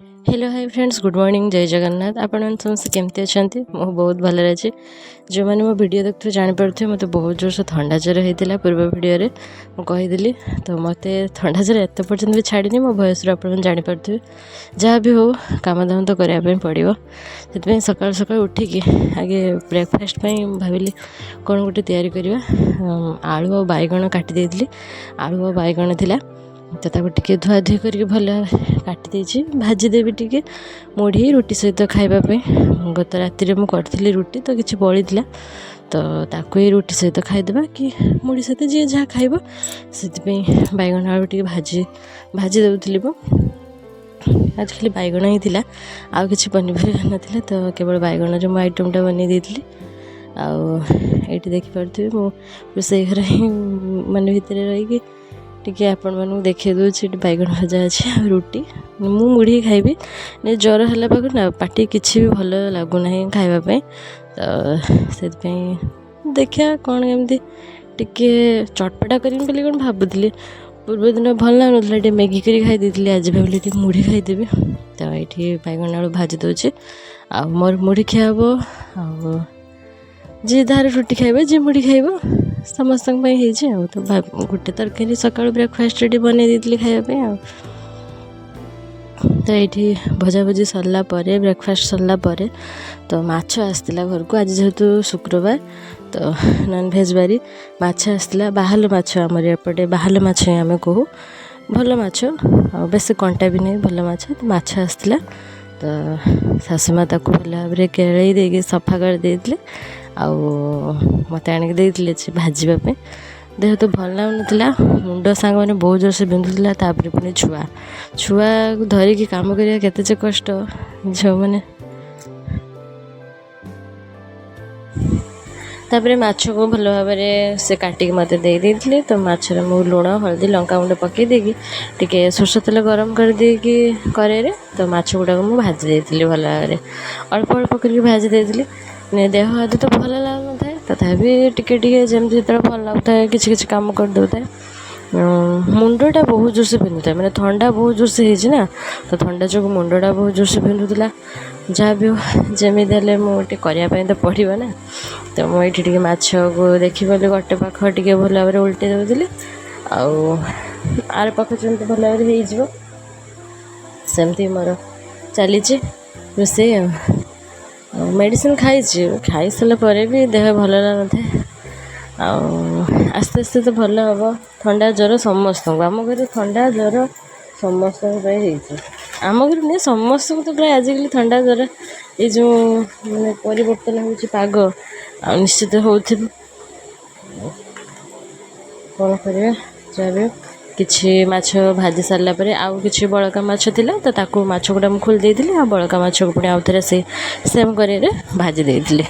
Hello hi friends, good morning, ଜୟ ଜଗନ୍ନାଥ। ଆପଣମାନେ ସମସ୍ତେ କେମିତି ଅଛନ୍ତି? ମୁଁ ବହୁତ ଭଲରେ ଅଛି। ଯେଉଁମାନେ ମୋ ଭିଡ଼ିଓ ଦେଖୁଥିବେ, ଜାଣିପାରୁଥିବେ ମୋତେ ବହୁତ ଜୋରସେ ଥଣ୍ଡା ଜ୍ୱର ହେଇଥିଲା। ପୂର୍ବ ଭିଡ଼ିଓରେ ମୁଁ କହିଥିଲି। ତ ମୋତେ ଥଣ୍ଡା ଜ୍ୱର ଏତେ ପର୍ଯ୍ୟନ୍ତ ବି ଛାଡ଼ିନି, ମୋ ଭଏସ୍ରୁ ଆପଣମାନେ ଜାଣିପାରୁଥିବେ। ଯାହା ବି ହଉ, କାମ ଦାମ ତ କରିବା ପାଇଁ ପଡ଼ିବ। ସେଥିପାଇଁ ସକାଳୁ ସକାଳୁ ଉଠିକି ଆଗେ ବ୍ରେକଫାଷ୍ଟ ପାଇଁ ଭାବିଲି କ'ଣ ଗୋଟେ ତିଆରି କରିବା। ଆଳୁ ଆଉ ବାଇଗଣ କାଟି ଦେଇଥିଲି। ଆଳୁ ଆଉ ବାଇଗଣ ଥିଲା, ତ ତାକୁ ଟିକେ ଧୁଆଧୁଇ କରିକି ଭଲ କାଟି ଦେଇଛି। ଭାଜିଦେବି ଟିକେ ମୁଢ଼ି ରୁଟି ସହିତ ଖାଇବା ପାଇଁ। ଗତ ରାତିରେ ମୁଁ କରିଥିଲି ରୁଟି, ତ କିଛି ବଳିଥିଲା, ତ ତାକୁ ହିଁ ରୁଟି ସହିତ ଖାଇଦେବା କି ମୁଢ଼ି ସହିତ, ଯିଏ ଯାହା ଖାଇବ। ସେଥିପାଇଁ ବାଇଗଣ ଆଳୁ ଟିକେ ଭାଜି ଦେଉଥିଲି ମୁଁ। ଆଜି ଖାଲି ବାଇଗଣ ହିଁ ଥିଲା, ଆଉ କିଛି ପନିପରିବା ନଥିଲା, ତ କେବଳ ବାଇଗଣରେ ମୁଁ ଆଇଟମ୍ଟା ବନେଇ ଦେଇଥିଲି। ଆଉ ଏଇଠି ଦେଖିପାରୁଥିବେ, ମୁଁ ରୋଷେଇ ଘରେ ହିଁ ମାନେ ଭିତରେ ରହିକି ଟିକେ ଆପଣମାନଙ୍କୁ ଦେଖାଇ ଦେଉଛି। ଏଠି ବାଇଗଣ ଭଜା ଅଛି ଆଉ ରୁଟି। ମୁଁ ମୁଢ଼ି ଖାଇବି। ଜ୍ୱର ହେଲା ପାଖରୁ ନା ପାଟି କିଛି ବି ଭଲ ଲାଗୁନାହିଁ ଖାଇବା ପାଇଁ, ତ ସେଥିପାଇଁ ଦେଖିବା କ'ଣ କେମିତି ଟିକେ ଚଟପଟା କରିବି ବୋଲି କ'ଣ ଭାବୁଥିଲି। ପୂର୍ବ ଦିନ ଭଲ ଲାଗୁନଥିଲା, ଟିକେ ମ୍ୟାଗି କରି ଖାଇ ଦେଇଥିଲି। ଆଜି ଭାବିଲି ଟିକେ ମୁଢ଼ି ଖାଇଦେବି। ତ ଏଇଠି ବାଇଗଣ ଆଳୁ ଭାଜି ଦେଉଛି ଆଉ ମୋର ମୁଢ଼ି ଖିଆ ହେବ। ଆଉ ଯିଏ ଯାହାର ରୁଟି ଖାଇବ, ଯିଏ ମୁଢ଼ି ଖାଇବ, ସମସ୍ତଙ୍କ ପାଇଁ ହେଇଛି। ଆଉ ତ ଗୋଟେ ତରକାରୀ ସକାଳୁ ବ୍ରେକଫାଷ୍ଟରେ ଟିକେ ବନେଇ ଦେଇଥିଲି ଖାଇବା ପାଇଁ। ଆଉ ତ ଏଇଠି ଭଜାଭଜି ସରିଲା ପରେ, ବ୍ରେକଫାଷ୍ଟ ସରିଲା ପରେ ତ ମାଛ ଆସିଥିଲା ଘରକୁ। ଆଜି ଯେହେତୁ ଶୁକ୍ରବାର, ତ ନନଭେଜ୍ ବାରି। ମାଛ ଆସିଥିଲା, ବାହାଲ ମାଛ। ଆମର ଏପଟେ ବାହାଲ ମାଛ ହିଁ ଆମେ କହୁ। ଭଲ ମାଛ ଆଉ ବେଶୀ କଣ୍ଟା ବି ନାହିଁ, ଭଲ ମାଛ। ତ ମାଛ ଆସିଥିଲା, ତ ଶାଶୁମା ତାକୁ ଭଲ ଭାବରେ କେଳେଇ ଦେଇକି ସଫା କରିଦେଇଥିଲେ ଆଉ ମୋତେ ଆଣିକି ଦେଇଥିଲେ ଭାଜିବା ପାଇଁ। ଦେହ ତ ଭଲ ଲାଗୁନଥିଲା, ମୁଣ୍ଡ ସାଙ୍ଗମାନେ ବହୁତ ଜୋରସେ ବିନ୍ଧୁଥିଲା। ତାପରେ ପୁଣି ଛୁଆକୁ ଧରିକି କାମ କରିବା କେତେ ଯେ କଷ୍ଟ ଝିଅମାନେ। ତାପରେ ମାଛକୁ ଭଲ ଭାବରେ ସେ କାଟିକି ମୋତେ ଦେଇ ଦେଇଥିଲେ। ତ ମାଛରେ ମୁଁ ଲୁଣ, ହଳଦୀ, ଲଙ୍କାଗୁଣ୍ଡ ପକାଇ ଦେଇକି, ଟିକେ ସୋରିଷ ତେଲ ଗରମ କରିଦେଇକି କରେଇରେ, ତ ମାଛ ଗୁଡ଼ାକ ମୁଁ ଭାଜି ଦେଇଥିଲି। ଭଲ ଭାବରେ ଅଳ୍ପ ଅଳ୍ପ କରିକି ଭାଜି ଦେଇଥିଲି। ଦେହ ହାତ ତ ଭଲ ଲାଗୁନଥାଏ, ତଥାପି ଟିକେ ଟିକେ ଯେମିତି ଯେତେବେଳେ ଭଲ ଲାଗୁଥାଏ, କିଛି କିଛି କାମ କରିଦେଉଥାଏ। ମୁଣ୍ଡଟା ବହୁତ ଜୋରସେ ବିନ୍ଧୁଥାଏ, ମାନେ ଥଣ୍ଡା ବହୁତ ଜୋରସେ ହେଇଛି ନା, ତ ଥଣ୍ଡା ଯୋଗୁଁ ମୁଣ୍ଡଟା ବହୁତ ଜୋରସେ ବିନ୍ଧୁଥିଲା। ଯାହା ବି ହଉ, ଯେମିତି ହେଲେ ମୁଁ ଟିକେ କରିବା ପାଇଁ ତ ପଡ଼ିବ ନା। ତ ମୁଁ ଏଇଠି ଟିକେ ମାଛକୁ ଦେଖିପାରିଲି, ଗୋଟେ ପାଖ ଟିକେ ଭଲ ଭାବରେ ଓଲଟେଇ ଦେଉଥିଲି ଆଉ ଆର ପାଖ ଯେମିତି ଭଲ ଭାବରେ ହେଇଯିବ, ସେମିତି ମୋର ଚାଲିଛି ରୋଷେଇ। ଆଉ ମେଡ଼ିସିନ୍ ଖାଇଛି, ଖାଇସାରିଲା ପରେ ବି ଦେହ ଭଲ ନଥାଏ। ଆଉ ଆସ୍ତେ ଆସ୍ତେ ତ ଭଲ ହେବ। ଥଣ୍ଡା ଜ୍ୱର ସମସ୍ତଙ୍କୁ, ଆମ ଘରେ ଥଣ୍ଡା ଜ୍ୱର ସମସ୍ତଙ୍କ ପାଇଁ ହେଇଛି। ଆମ ଘରେ ନୁହେଁ, ସମସ୍ତଙ୍କୁ ତ ପ୍ରାୟ ଆଜିକାଲି ଥଣ୍ଡା ଜ୍ୱର। ଏଇ ଯେଉଁ ମାନେ ପରିବର୍ତ୍ତନ ହେଉଛି ପାଗ, ଆଉ ନିଶ୍ଚିତ ହେଉଥିବ। କ'ଣ କରିବା? ଯାହା ବି କିଛି ମାଛ ଭାଜି ସାରିଲା ପରେ ଆଉ କିଛି ବଳକା ମାଛ ଥିଲା, ତ ତାକୁ ମାଛ ଗୁଡ଼ା ମୁଁ ଖୋଲି ଦେଇଥିଲି ଆଉ ବଳକା ମାଛକୁ ପୁଣି ଆଉ ଥରେ ସେଇ ସେମ୍ କରେଇରେ ଭାଜି ଦେଇଥିଲି।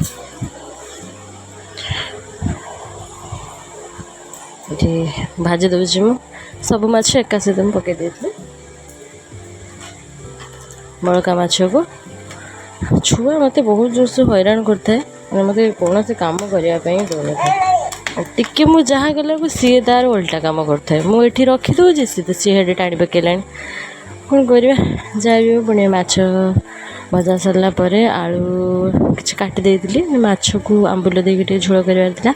ଏଠି ଭାଜି ଦେଉଛି ମୁଁ। ସବୁ ମାଛ ଏକା ସହିତ ମୁଁ ପକାଇ ଦେଇଥିଲି ବଳକା ମାଛକୁ। ଛୁଆ ମୋତେ ବହୁତ ଜୋରସେ ହଇରାଣ କରିଥାଏ, ମାନେ ମୋତେ କୌଣସି କାମ କରିବା ପାଇଁ ଦେଉନଥାଏ। ଟିକେ ମୁଁ ଯାହା କଲାକୁ ସିଏ ତା'ର ଓଲଟା କାମ କରୁଥାଏ। ମୁଁ ଏଠି ରଖିଦେଉଛି, ସିଏ ତ ସିଏ ସେଠି ଟାଣି ପକାଇଲାଣି। କ'ଣ କରିବା? ଯାହା ବି ହଉ, ପୁଣି ମାଛ ଭଜା ସରିଲା ପରେ ଆଳୁ କିଛି କାଟି ଦେଇଥିଲି। ମାଛକୁ ଆମ୍ବୁଲ ଦେଇକି ଟିକେ ଝୋଳ କରିବାର ଥିଲା,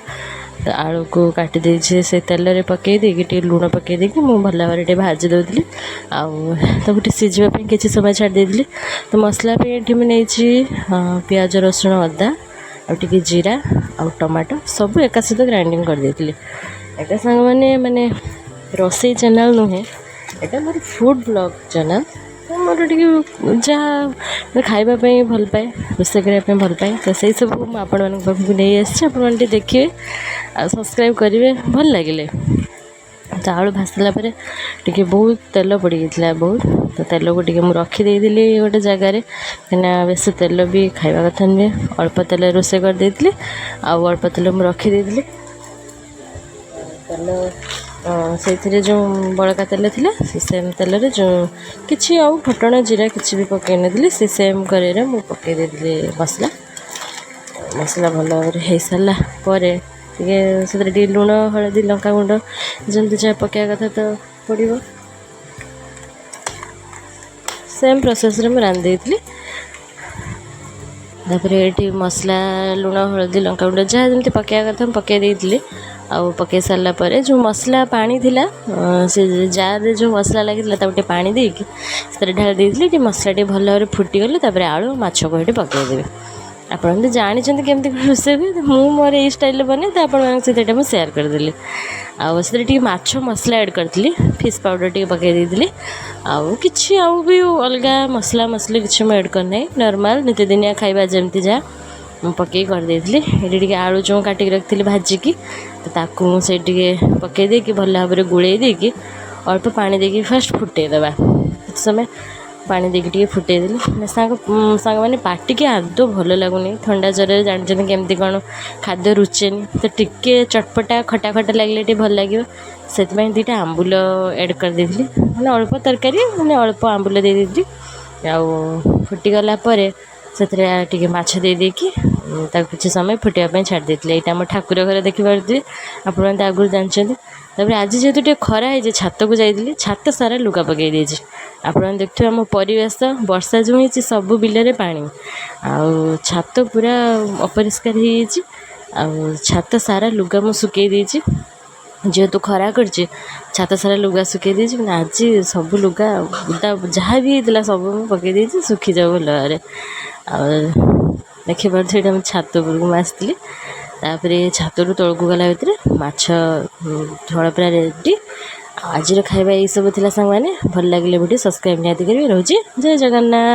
ତ ଆଳୁକୁ କାଟି ଦେଇଛି। ସେ ତେଲରେ ପକାଇ ଦେଇକି, ଟିକେ ଲୁଣ ପକାଇ ଦେଇକି ମୁଁ ଭଲ ଭାବରେ ଟିକେ ଭାଜି ଦେଉଥିଲି ଆଉ ତାକୁ ଟିକେ ସିଝିବା ପାଇଁ କିଛି ସମୟ ଛାଡ଼ି ଦେଇଥିଲି। ତ ମସଲା ପାଇଁ ଏଠି ମୁଁ ନେଇଛି ପିଆଜ, ରସୁଣ, ଅଦା ଆଉ ଟିକେ ଜିରା ଆଉ ଟମାଟୋ, ସବୁ ଏକା ସହିତ ଗ୍ରାଇଣ୍ଡିଙ୍ଗ କରିଦେଇଥିଲି। ଏଇଟା ସାଙ୍ଗମାନେ ମାନେ ରୋଷେଇ ଚ୍ୟାନେଲ୍ ନୁହେଁ, ଏଇଟା ମୋର ଫୁଡ଼୍ ବ୍ଲଗ୍ ଚ୍ୟାନେଲ୍। ମୋର ଟିକେ ଯାହା ଖାଇବା ପାଇଁ ଭଲ ପାଏ, ରୋଷେଇ କରିବା ପାଇଁ ଭଲ ପାଏ, ତ ସେଇ ସବୁ ମୁଁ ଆପଣମାନଙ୍କ ପାଖକୁ ନେଇ ଆସିଛି। ଆପଣମାନେ ଟିକେ ଦେଖିବେ ଆଉ ସବସ୍କ୍ରାଇବ୍ କରିବେ ଭଲ ଲାଗିଲେ। ତ ଆଳୁ ଭାସିଲା ପରେ ଟିକେ ବହୁତ ତେଲ ପଡ଼ିଯାଇଥିଲା ବହୁତ, ତ ତେଲକୁ ଟିକେ ମୁଁ ରଖିଦେଇଥିଲି ଗୋଟେ ଜାଗାରେ, କାହିଁକିନା ବେଶୀ ତେଲ ବି ଖାଇବା କଥା ନୁହେଁ। ଅଳ୍ପ ତେଲ ରୋଷେଇ କରିଦେଇଥିଲି ଆଉ ଅଳ୍ପ ତେଲ ମୁଁ ରଖିଦେଇଥିଲି। ତେଲ ସେଇଥିରେ ଯେଉଁ ବଳକା ତେଲ ଥିଲା, ସେ ସେମ୍ ତେଲରେ ଯେଉଁ କିଛି ଆଉ ଫୁଟଣ ଜିରା କିଛି ବି ପକାଇ ନଥିଲି, ସେ ସେମ୍ କରେଇରେ ମୁଁ ପକାଇ ଦେଇଥିଲି ମସଲା। ମସଲା ଭଲ ଭାବରେ ହେଇସାରିଲା ପରେ ଟିକେ ସେଥିରେ ଟିକେ ଲୁଣ, ହଳଦୀ, ଲଙ୍କାଗୁଣ୍ଡ ଯେମିତି ଯାହା ପକାଇବା କଥା ତ ପଡ଼ିବ। ସେମ୍ ପ୍ରୋସେସ୍ରେ ମୁଁ ରାନ୍ଧି ଦେଇଥିଲି। ତାପରେ ଏଠି ମସଲା, ଲୁଣ, ହଳଦୀ, ଲଙ୍କାଗୁଣ୍ଡ ଯାହା ଯେମିତି ପକାଇବା କଥା ମୁଁ ପକାଇ ଦେଇଥିଲି। ଆଉ ପକାଇ ସାରିଲା ପରେ ଯେଉଁ ମସଲା ପାଣି ଥିଲା, ସେ ଜାର୍ରେ ଯେଉଁ ମସଲା ଲାଗିଥିଲା, ତାକୁ ଟିକେ ପାଣି ଦେଇକି ସେଥିରେ ଢାଳି ଦେଇଥିଲି। ଟିକେ ମସଲା ଟିକେ ଭଲ ଭାବରେ ଫୁଟିଗଲେ ତାପରେ ଆଳୁ ମାଛକୁ ଏଠି ପକାଇଦେବି। ଆପଣ ତ ଜାଣିଛନ୍ତି କେମିତି କ'ଣ ରୋଷେଇ ହୁଏ। ମୁଁ ମୋର ଏଇ ଷ୍ଟାଇଲ୍ରେ ବନାଏ, ତ ଆପଣମାନଙ୍କ ସହିତ ଏଇଟା ମୁଁ ସେୟାର କରିଦେଲି। ଆଉ ସେଥିରେ ଟିକେ ମାଛ ମସଲା ଆଡ଼୍ କରିଥିଲି, ଫିସ୍ ପାଉଡ଼ର ଟିକେ ପକାଇ ଦେଇଥିଲି। ଆଉ କିଛି ଆଉ ବି ଅଲଗା ମସଲା ମସଲି କିଛି ମୁଁ ଆଡ଼୍ କରିନାହିଁ। ନର୍ମାଲ୍ ନିତିଦିନିଆ ଖାଇବା ଯେମିତି ଯାହା ମୁଁ ପକାଇକି କରିଦେଇଥିଲି। ଏଠି ଟିକେ ଆଳୁ ଯେଉଁ କାଟିକି ରଖିଥିଲି ଭାଜିକି, ତ ତାକୁ ମୁଁ ସେଇଠି ଟିକେ ପକାଇ ଦେଇକି ଭଲ ଭାବରେ ଗୋଳେଇ ଦେଇକି ଅଳ୍ପ ପାଣି ଦେଇକି ଫାଷ୍ଟ ଫୁଟେଇ ଦେବା। କିଛି ସମୟ ପାଣି ଦେଇକି ଟିକେ ଫୁଟେଇ ଦେଲି। ସାଙ୍ଗମାନେ, ପାଟିକି ଆଦୌ ଭଲ ଲାଗୁନି। ଥଣ୍ଡା ଜ୍ୱରରେ ଜାଣିଛନ୍ତି କେମିତି କ'ଣ ଖାଦ୍ୟ ରୁଚେନି। ତ ଟିକେ ଚଟପଟା ଖଟା ଖଟା ଲାଗିଲେ ଟିକେ ଭଲ ଲାଗିବ। ସେଥିପାଇଁ ଦୁଇଟା ଆମ୍ବୁଲ ଆଡ଼୍ କରିଦେଇଥିଲି। ମାନେ ଅଳ୍ପ ତରକାରୀ, ମାନେ ଅଳ୍ପ ଆମ୍ବୁଲ ଦେଇ ଦେଇଥିଲି। ଆଉ ଫୁଟିଗଲା ପରେ ସେଥିରେ ଟିକେ ମାଛ ଦେଇ ଦେଇକି ତାକୁ କିଛି ସମୟ ଫୁଟିବା ପାଇଁ ଛାଡ଼ି ଦେଇଥିଲି। ଏଇଟା ଆମ ଠାକୁର ଘର ଦେଖିପାରୁଥିବେ, ଆପଣମାନେ ତ ଆଗରୁ ଜାଣିଛନ୍ତି। ତାପରେ ଆଜି ଯେହେତୁ ଟିକେ ଖରା ହେଇଛି, ଛାତକୁ ଯାଇଥିଲି, ଛାତ ସାରା ଲୁଗା ପକାଇ ଦେଇଛି। ଆପଣମାନେ ଦେଖୁଥିବେ ଆମ ପରିବେଶ, ବର୍ଷା ଯେଉଁ ହେଇଛି ସବୁ ବିଲରେ ପାଣି, ଆଉ ଛାତ ପୁରା ଅପରିଷ୍କାର ହେଇଯାଇଛି। ଆଉ ଛାତ ସାରା ଲୁଗା ମୁଁ ଶୁଖେଇ ଦେଇଛି। ଯେହେତୁ ଖରା କରିଛି, ଛାତ ସାରା ଲୁଗା ଶୁଖେଇ ଦେଇଛି। କିନ୍ତୁ ଆଜି ସବୁ ଲୁଗା ଓଦା ଯାହା ବି ହେଇଥିଲା ସବୁ ମୁଁ ପକାଇ ଦେଇଛି, ଶୁଖିଯାଉ ଭଲ ଭାବରେ। ଆଉ ଦେଖିପାରୁଥିବେ, ଏଇଟା ମୁଁ ଛାତ ଉପରକୁ ମୁଁ ଆସିଥିଲି। ତାପରେ ଛାତରୁ ତଳକୁ ଗଲା ଭିତରେ ମାଛ ଝୋଳ ପୁରା ରେଡ଼ି। ଆଉ ଆଜିର ଖାଇବା ଏଇସବୁ ଥିଲା। ସାଙ୍ଗମାନେ, ଭଲ ଲାଗିଲେ ଭିଡ଼ିଓ ସବସ୍କ୍ରାଇବ୍ ନିହାତି କରିବେ। ରହୁଛି, ଜୟ ଜଗନ୍ନାଥ।